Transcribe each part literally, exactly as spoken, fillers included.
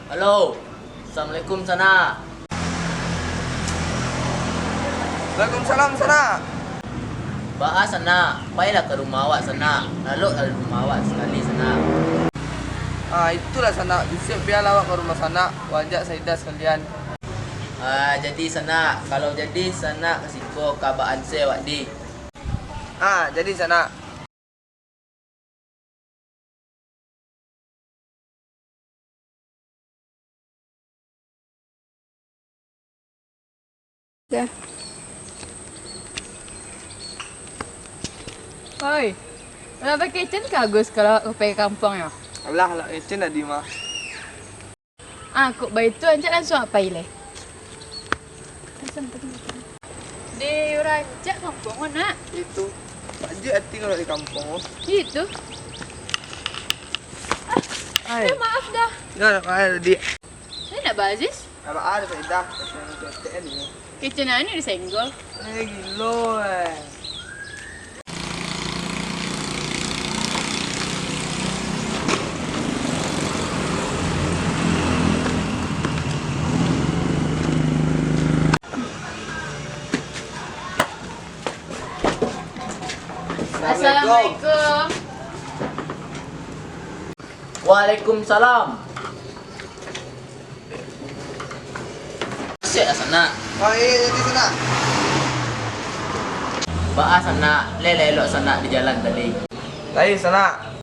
Halo. Assalamualaikum, Sanak. Waalaikumsalam, Sanak. Baa, Sanak? Pailah ka rumah awak, Sanak. Laloklah di rumah awak sakali, Sanak. Ah, itulah, Sanak. Bisuak bialah awak ka rumah Sanak. Wak ajak Saidah sakalian. Ah, jadi, Sanak. Kalau jadi, Sanak ka siko ka ba-anseh awak di. Ah, jadi, Sanak. Oi, lah pakai cen ka Agus kalau ka pai ka kampuang yo? Alah, lah kecen tadi mah. Ah, kok baitu, rancak lansuang pai lai. Deh, rancak kampuang ko, Nak. Itu, Pak Jik ati kalau di kampuang ko. Itu. Ah, ai. Eh, maaf dah. Dah, dah, dah, dah, Dik. Saya nak ba Aziz. Nak ba Aziz, dah. Kecen ni. Kecen ni disenggol. Eh, gilo, eh. Assalamualaikum. Waalaikumsalam. Siap lah, Sanak. Oh, iyo, jadi, Sanak. Baa, Sanak, lai elok, Sanak, di jalan tadi? Lai, Sanak.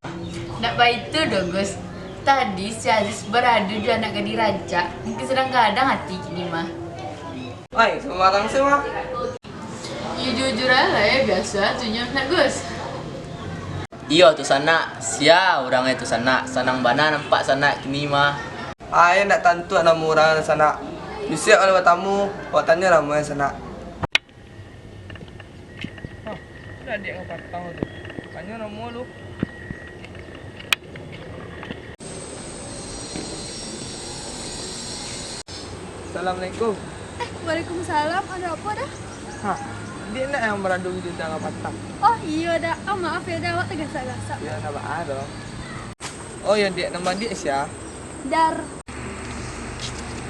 Ndak baitu doh, Gus. Tadi si Aziz baradu jo anak gadih rancak, mungkin sadang gadang ati kini mah. Ai, sumbarang se mah. Iyo, jujur alah, eh, biaso ajo nyo, nak Gus? Iyo tu, Sanak, sia urang e tu, Sanak, sanang bana nampak Sanak kini mah. Ai, ndak tantu namo urang e, Sanak. Bisuak kalau batamu, awak tanyo namo e, Sanak. Hah, ado adiak kapatang tu. Tanyo namo lu. Assalamualaikum. Eh, waalaikumsalam. Ado apo, Da? Hah, Diak ndak nan baradu di tangah patang? Oh, iyo, Da. Ah, maaf yo, Da. Awak tagasak-gasak. Yo, ndak baa doh. Oh, yo, Diak. Namo Diak sia? Dar.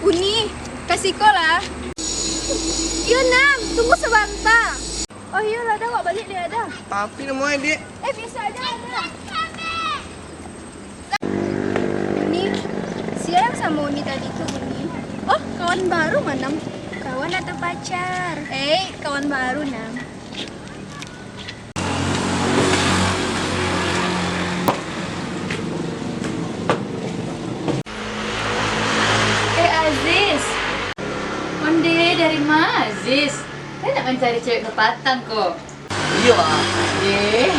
Uni, ka siko lah. Iyo, Nam. Tunggu sabanta. Oh, iyolah, Da. Awak baliak dek, Da. Tapi namo e, Diak? Eh, biaso ajo, Da. Uni, sia nan samo Uni tadi tu, Uni? Oh, kawan baru mah, Nam? Kawan atau pacar? Eh, kawan baru, Nam. Eh, Aziz. Onde, dari ma, Aziz? Kan nak mancari cewek kapatang ko. Iyo, ah. Eh.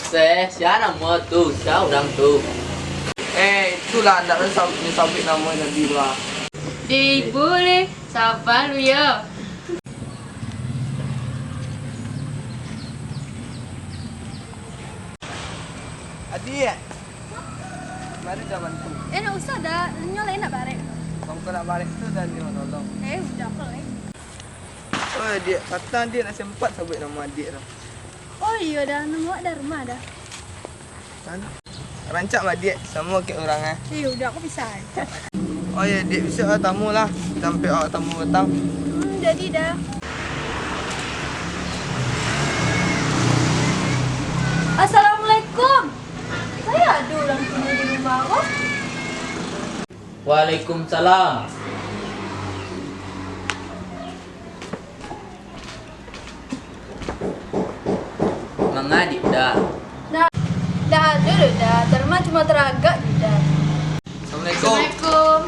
Se, sia namo tu? Sia urang tu? Eh, itulah, ndak tahu sab-, sabuik namo tadi tu, ah. Deh, ibo leh. Saba lu yo. Adiak, mari ka bantu. Eh, ndak usah, Da. Nyo lai ndak barek. Bang, kok ndak barek tu, Da, nyo nolong. Eh, udah, kok lai. Oi, Diak, patang Diak ndak sempat sabuik namo adiak tu. Oh iyo, Da, namo awak Darma, Da. Kan? Rancak mah, Diak, samo kek urang, eh. Eh, udah, aku bisa. Oh iyo, Diak, bisuak lah tamu lah, tampek awak tamu patang. Hmm, jadi, Da. Assalamualaikum. Saya ada orang tunggu di rumah, kok. Waalaikumsalam. Manga, Diak, Da? Ndak, ndak ado doh, Da. Darma cuma taragak, Diak, Da. Assalamualaikum. Assalamualaikum.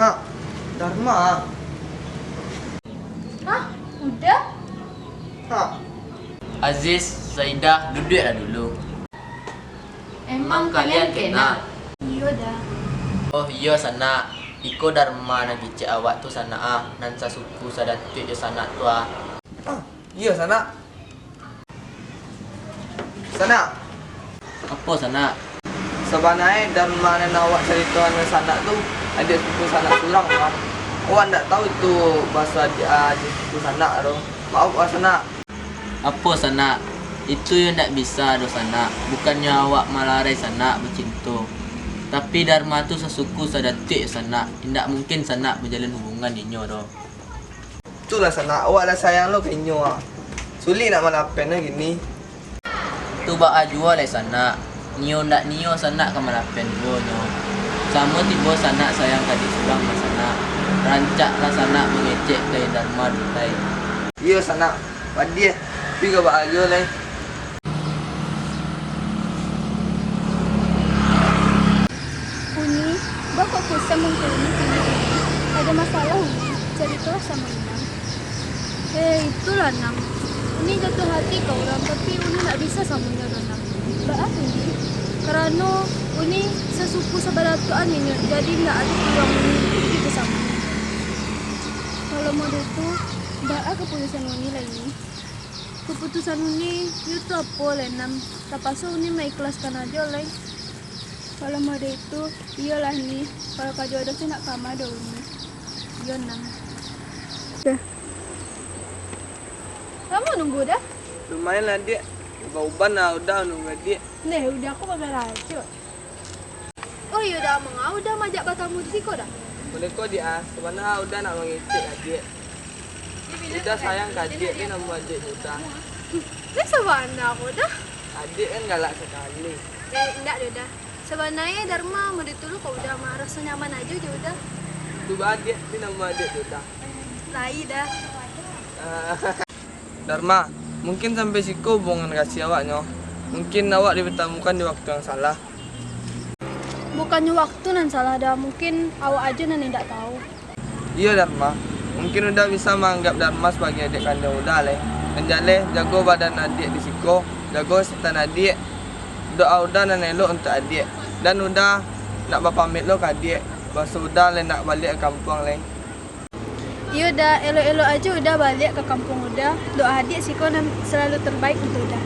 Ha, Darma. Hah? Udah? Ha. Aziz, Saidah, duduaklah dulu. Emang kalian kenal? Iyo, Da. Oh iyo, sanak. Iko Darma nan kicek awak tu, sanak, ah, nan sasuku sadatuak jo sanak tu, ah. Ah, iyo, sanak. Sanak. Apo, sanak? Sabananyo Darma nan awak caritoan jo sanak tu, adiak sapupu sanak surang, ah. Awak ndak tahu itu baso adiak, ah, adiak sapupu sanak tu. Maaf, ah, sanak. Apo, sanak? Itu yo ndak bisa doh, sanak. Bukannyo awak malarai sanak bacinto. Tapi Darma tu sasuku sadatuik sanak. Indak mungkin sanak bajalin hubungan inyo doh. Itulah sanak, awak lah sayang lo ka inyo ah. Sulik nak malapen lah kini. Tu baa juo lai sanak. Nio ndak nio sanak ka malapen juo nyo. Samo tibo sanak sayang ka adik surang mah sanak. Rancaklah sanak mangecek ka Darma tu lai. Iyo sanak, padiah. Tapi ka baa juo lai. Uni, baa kok kusam muko Uni kini? Ado masalah Uni, caritolah samo Inang. Eh, itulah Nang. Uni jatuah hati ka urang, tapi Uni ndak bisa samo inyo doh Nang. Baa Uni? Karano Uni sasuku sabalatuak jo inyo, jadi ndak ado paluang Uni untuak pai samo inyo. Kalau model tu, baa kaputusan Uni lai Ni? Kaputusan Uni, iyo tu apo lai Nang? Tapaso Uni maikhlaskan ajo lai. Kalau model itu, iyolah Ni, kalau ka jodoh tu ndak kama doh Uni. Iyo Nang. Lamo nunggu Da? Lumayan lah Diak. Ubah-ubah nah Uda nunggu Diak. Neh, Uda ko babarajo. Oh iyo Da, manga Uda maajak batamu di siko Da? Model ko Diak ah, sabana Uda nak mangecek Adiak. Uda sayang ka Adiak, di namo Adiak Uda. Neh sabana ko Da? Adiak kan galak sakali. Eh, indak doh Da. Sabananyo Darma model tu lo ka Uda mah, raso nyaman ajo jo Uda. Tu baa Diak, di namo Adiak Uda. Lai Da. Ah. Darma, mungkin sampai siko hubungan kasih awak nyo. Mungkin awak dipatamukan di waktu yang salah. Bukannyo waktu nan salah Da, mungkin awak ajo nan indak tahu. Iyo Darma, mungkin Uda bisa maanggap Darma sabagai adiak kanduang Uda lai. Nan jaleh, jago badan adiak di siko, jago kesehatan adiak. Doa Uda nan elok untuak adiak. Dan Uda nak bapamik lo ka adiak, baso Uda lai nak baliak ka kampuang lai. Iyo Da, elok-elok ajo Uda baliak ka kampuang Uda. Doa adiak siko nan salalu terbaik untuak Uda.